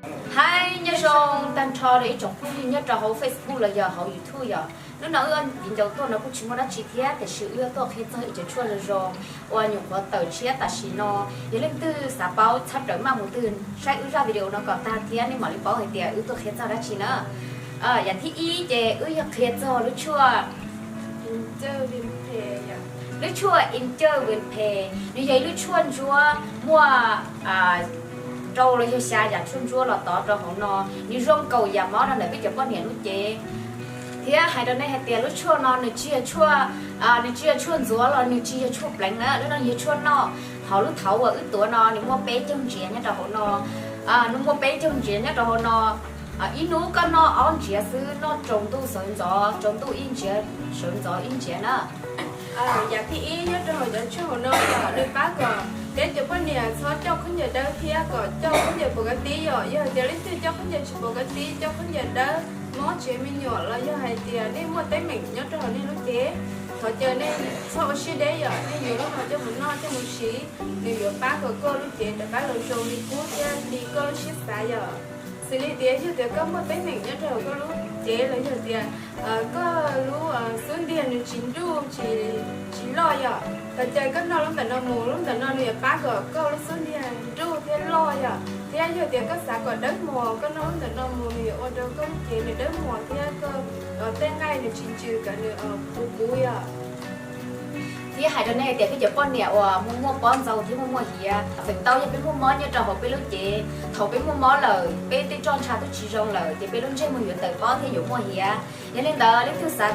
Hais nyob zoo tag nrho rau ib tsoom phooj ywg nyob rau hauv Facebook los yog hauv YouTube yom. Hnub no wb viv ncaus tuaj no kuj tsis muaj dab tsi thiab, tiam sis wb yuav tuaj qhia txog ib cov tshuaj zoo zoo uas nyuam qhuav tawm tshiab tam sim no. Yog leej twg xav paub txhob rawm maj mus twg, saib wb zaj video no kom tag thiab nej mam li paub hais tias wb tuaj qhia txog dab tsi na. Yam thib ib ces wb yog qhia txog lub tshuaj, lub tshuaj Injawj Vin Phe, nws yog ib lub tshuaj ntsuab muaj rau los yog xya yam tshuaj ntsuab los tov rau hauv no, nws zoo nkaus yam mob rau ntawm peb cov poj niam lub cev. Thiab hais rau nej hais tias lub tshuaj no nws tsis yog tshuaj, nws tsis yog tshuaj ntxuav los nws tsis yog tshuaj pleev na, lub no yog tshuaj noj. Hauv lub thauv uas wb tuav no nws muaj peb caug ntsiav nyob rau hauv no, nws muaj peb caug ntsiav nyob rau hauv no. Ib hnub koj noj ob ntsiav xwb, noj tsaus ntuj sawv ntxov, tsaus ntuj ib ntsiav, sawv ntxov ib ntsiav na. Yam thib ib nyob rau hauv cov tshuaj hauv no yog nws pab kom peb cov poj niam txhob coj khaub ncaws dawb thiab kom coj khaub ncaws puas kav tib yom. Yog hais tias leej twg coj khaub ncaws tsis puas kav tib, coj khaub ncaws dawb, mob tsis me nyuam los yog hais tias nej muaj teeb meem nyob rau hauv nej lub cev, thov caw nej txhob ua siab deb yom, nej yuav lub no coj mus noj coj mus siv, nws yuav pab kom koj lub cev rov qab los zoo li qub thiab li koj lub siab xav yom. Xws li tias yog tias koj muaj teeb meem nyob rau hauv koj lub cev los yog tias koj lub xub ntiag nws tsis nruj, tsis loj yom, thov caw koj noj lub ntawm no mus. Lub ntawm no nws yuav pab kom koj lub xub ntiag nruj thiab loj yom. Thiab yog tias koj xav kom dawb mos, koj noj lub ntawm no mus nws yuav ua rau koj lub cev nws dawb mos thiab koj tej nqaij nws tsis ntsws kom nws puv puv yom. Thiab hais rau nej tias peb cov poj niam uas muaj muaj pob ntxaus thiab muaj muaj hiav, feem ntau yog peb muaj mob nyob rau hauv peb lub cev. Thaum peb muaj mob lawm, peb tej roj ntsha twb tsis zoo lawm, ces peb lub ntsej muag yuav tawm pob thiab yuav muaj hiav. Yog li ntawd leej twg xav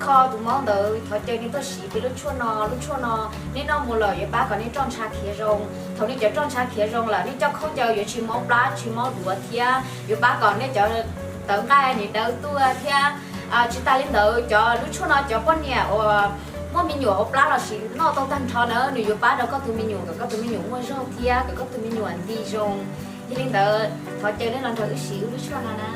kho tus mob ntawd, thov caw nej tuaj siv peb lub tshuaj no. Lub tshuaj no nej noj mus lawm yuav pab kom nej roj ntsha khiav zoo. Thaum nej cov roj ntsha khiav zoo lawm, nej coj khaub ncaws yuav tsis mob plab tsis mob duav thiab yuav pab kom nej cov tawv nqaij nws dawb tuaj thiab. Tsis tas li ntawd, cov lub tshuaj no cov poj niam uas muaj me nyuam hauv plab los sis noj tau tag nrho na, nws yuav pab rau koj tus me nyuam kom koj tus me nyuam muaj zog thiab kom koj tus me nyuam nti zoo. Yog li ntawd, thov caw nej los nrog wb siv wb lub tshuaj no na.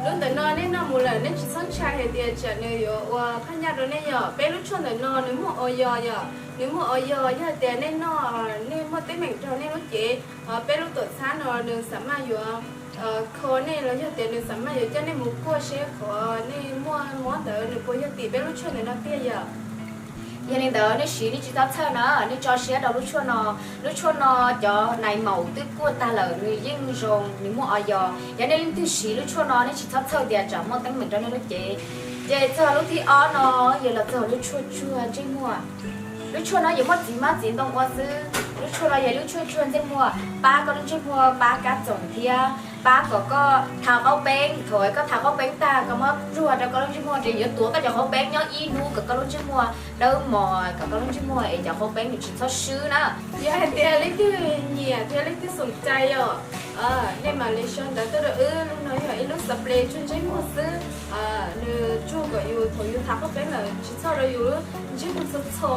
Lub ntawm no nej noj mus lawm nej tsis txhob ntshai hais tias tsam nws yuav ua phaj nyaj rau nej yom. Peb lub tshuaj ntawm no nws muaj oyos yom, nws muaj oyos, yog tias nej noj, nej muaj teeb meem rau nej lub cev, peb lub tuam txhab no nws xam maj yuav kho nej los yog tias nws xam maj yuav coj nej mus kuaj seb qhov nej muaj mob ntawd nws puas yog tim peb lub tshuaj ntawm no tiag yom. Yog li ntawd nej siv nej tsis txhob txhawj na, nej tso siab rau lub tshuaj no. Lub tshuaj no cov nais maum twb kuaj tag lawm, nws yeej zoo, nws muaj oyos. Yog nej leej twg siv lub tshuaj no nej tsis txhob txhawj tias tsam muaj teeb meem rau nej lub cev. Ces txog lub thib ob no, yog los txog lub tshuaj tsuag ntsej muag. Lub tshuaj no yuav muab txiv hmab txiv ntoo ua xwb. Lub tshuaj no yog lub tshuaj tsuag ntsej muag, pab koj lub ntsej muag pab kab txoom thiab pab kom koj tha qaub peeb. Thaum koj tha qaub peeb tag koj muab ruag rau koj lub ntsej muag ces yuav tuav koj cov qaub peeb nyob ib hnub kom koj lub ntsej muag dawb mos, kom koj lub ntsej muag es cov qaub peeb nws tsis txhob swb na. Yog hais tias leej twg nyiam thiab leej twg xoom cai yom, nej mam li sau ntawv tuaj rau wb. Lub no yog ib lub xab ples tsuag ntsej muag xwb, nws tsuag kom yus thaum yus tha qaub peeb lawm tsis txhob rau yus lub ntsej muag txho txho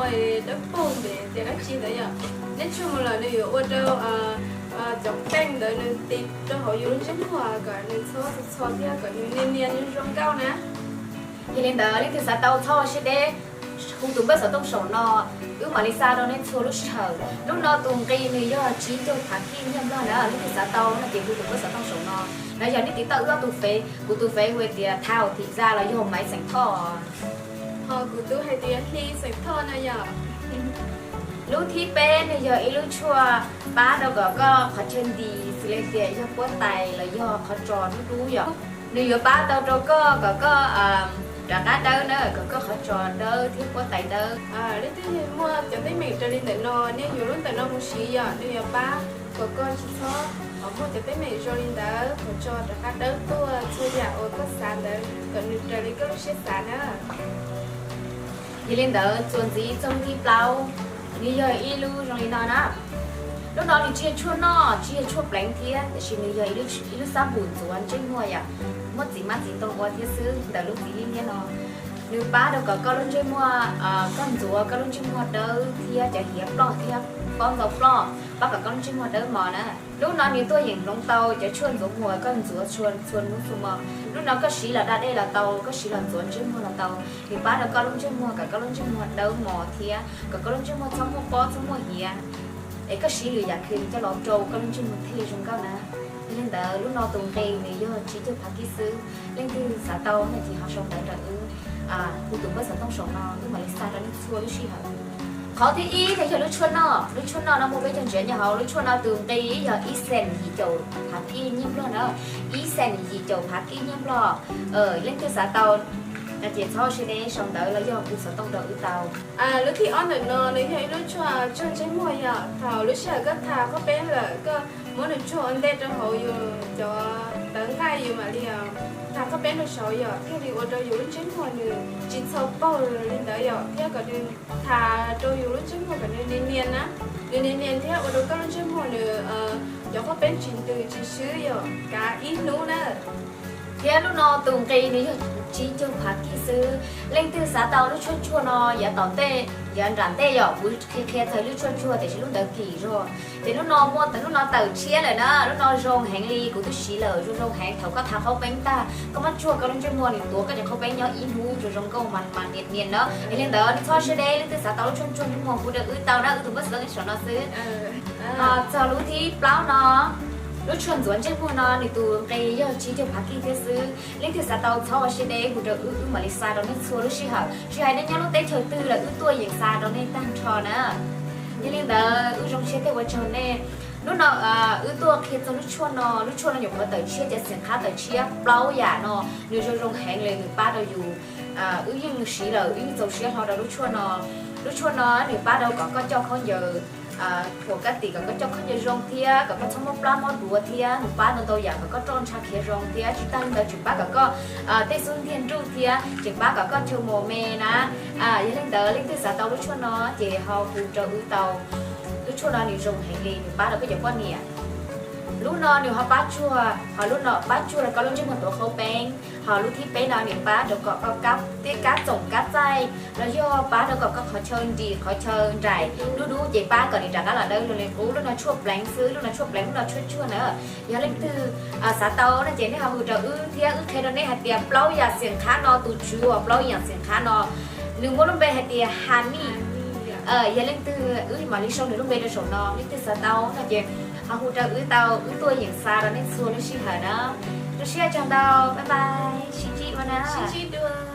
dawb paug ntev tias dab tsi ntawd yom. Nej tsuag mus lawm nws yuav ua rau cov peej ntawd nws tiv rau hauv yus lub ntsej muag kom nws txhob txho txho thiab kom nws nias nias zoo nkauj na. Yog li ntawd leej twg xav tau txhob ua siab deb, hu tus npawb xov tooj saum no, wb mam li xa rau nej txhua lub sij hawm. Lub no tus nqi nws yog tsib caug phav kij nyiaj Nplog na, leej twg xav tau no ces hu tus npawb xov tooj saum no. Los yog nej tiv tauj wb ob tus fev, kuv tus fev hu tias Thao Thim Zaj los yog Maiv Xeem Thoj, ho kuv tus hais tias Hli Xeem Thoj no yom. Lub thib peb nws yog ib lub tshuaj pab rau kom koj qhov chaw ntis, xws li tias yog puab tais los yog qhov tsos dub dub yom. Nws yuav pab tau rau koj kom koj rov qab dawb na, kom koj qhov tsos dawb thiab puab tais dawb. Leej twg muaj cov teeb meem raws li ntawm no, nej yuav lub ntawm no mus siv yom, nws yuav pab kom koj tsis txhob muaj cov teeb meem zoo li ntawd, qhov tsos rov qab dawb tuaj, txhua yam uas koj xav ntawd kom nws raws li koj lub siab xav na. Yog li ntawd txuas ntxiv txog lub thib plaub, nws yog ib lub zoo li no na. Lub no nws tsis yog tshuaj noj tsis yog tshuaj pleev thiab, tiam sis nws yog ib lub xab npum ntxuav ntsej muag yom, muab txiv hmab txiv ntoo ua thiab xwb ntawm lub txiv liab liab no. Nws pab rau kom koj lub ntsej muag, koj ntxuav koj lub ntsej muag dawb thiab cov hiav ploj thiab pob ntxaus ploj, pab kom koj lub ntsej muag dawb mos na. Lub no nws tuaj yeem hloov tau cov tshuaj ntxuav muag koj ntxuav txhua hnub txhua hmo. Lub no koj siv los da dej los tau, koj siv los ntxuav ntsej muag los tau. Nws pab rau koj lub ntsej muag kom koj lub ntsej muag dawb mos thiab kom koj lub ntsej muag txhob muaj pob txhob muaj hiav. Es koj siv lwm yam cream coj los rau koj lub ntsej muag thiaj li zoo nkauj na. Yog li ntawd lub no tus nqi nws yog tsib caug phav kij xwb. Leej twg xav tau no ces ho sau ntawv rau wb, kuv tus npawb xov tooj saum no, wb mam li xa rau nej txhua lub sij hawm. Qhov thib ib no yog lub tshuaj no, lub tshuaj no no muaj peb caug ntxiav nyob hauv. Lub tshuaj no tus nqi yog ib xees yim caum phav kij nyiaj Nplog na, ib xees yim caum phav kij nyiaj Nplog. Leej twg xav tau no ces txhob siab deb, sau ntawv los yog hu xov tooj rau wb tau. Lub thib ob ntawm no nws yog ib lub tshuaj tsuag ntsej muag, yog thaum lub sij hawm koj tha qhob peeb lawm, koj muab nws tsuag ua ntej rau hauv yus cov tawv nqaij, yus mam li tha qhob peeb rau saud yom, thiaj li ua rau yus lub ntsej muag nws tsis txho paug li ntawd yom, thiab kom nws tha rau yus lub ntsej muag kom nws nias nias na, nws nias nias thiab ua rau koj lub ntsej muag nws cov qhob peeb tsis ntws tsis swb yom, kav ib hnub na. Thiab lub no tus nqi nws yog tsib caug phav kij xwb. Leej twg xav tau lub tshuaj tsuag no yav tom ntej, yav nram ntej yom, kuv qhia qhia txog lub tshuaj tsuag tiam sis lub ntawd kim zog. Ces lub no muaj, lub no tawm tshiab lawm na, lub no zoo heev li, kuv twb siv lawm, zoo zoo heev. Thaum koj tha qhob peeb tag, koj muab tsuag koj lub ntsej muag nws tuav koj cov qhob peeb nyob ib hnub, zoo zoo nkauj mas mas nias nias na. Yog li ntawd nej txhob siab deb, leej twg xav tau lub tshuaj tsuag ntsej muag hu rau wb tau na, wb tus npawb xov tooj saum no xwb. Txog lub thib plaub no, lub tshuaj ntxuav ntsej muag no nws tus nqi yog tsib caug phav kij thiab xwb. Leej twg xav tau txhob ua siab deb, hu rau wb, wb mam li xa rau nej txhua lub sij hawm, tsis hais nej nyob lub teb chaws twg los wb tuaj yeem xa rau nej tag nrho na. Yog li ntawd wb zoo siab thiab ua tsaug nej. Lub no wb tuaj qhia txog lub tshuaj no, lub tshuaj no nyuam qhuav tawm tshiab, cov xeem qhab tawm tshiab, plaub yam no nws zoo zoo heev li, nws pab rau yus. Wb yeej siv lawm, wb yeej txaus siab hlo rau lub tshuaj no. Lub tshuaj no nws pab rau kom koj coj khaub ncaws thuam kab tim, kom koj coj khaub ncaws zoo thiab kom koj txhob mob plab mob duav thiab, nws pab ntau ntau yam kom koj roj ntsha khiav zoo thiab. Tsis tag li ntawd tseem pab kom koj tej xub ntiag nruj thiab tseem pab kom koj chaw mos me na. Yog li ntawd leej twg xav tau lub tshuaj no ces ho hu rau wb tau. Lub tshuaj no nws zoo heev li, nws pab rau koj cov poj niam. Lub no nws ho pab tsuag, ho lub no pab tsuag rau koj lub ntsej muag tuav qhaub peeb. Ho lub thib peb no nws pab rau kom koj tej kab txoom kab txaij los yog pab rau kom koj qhov chaw nris qhov chaw nraim dub dub ces pab kom nws rov qab los dawb zoo li qub. Lub no tshuaj pleev xwb, lub no tshuaj pleev, lub no tshuaj tsuag na. Yog leej twg xav tau no ces nej ho hu rau wb thiab wb qhia rau nej hais tias plaub yam xeem qhab no tus tswv uas plaub yam xeem qhab no nws muaj lub npe hais tias Honey. Yog leej twg, wb mam li sau nws lub npe rau saum no, leej twg xav tau no ces ho hu rau wb tau, wb tuaj yeem xa rau nej txhua lub sij hawm na. Rau siab tsaug ntau, bye bye, sib ntsib dua na.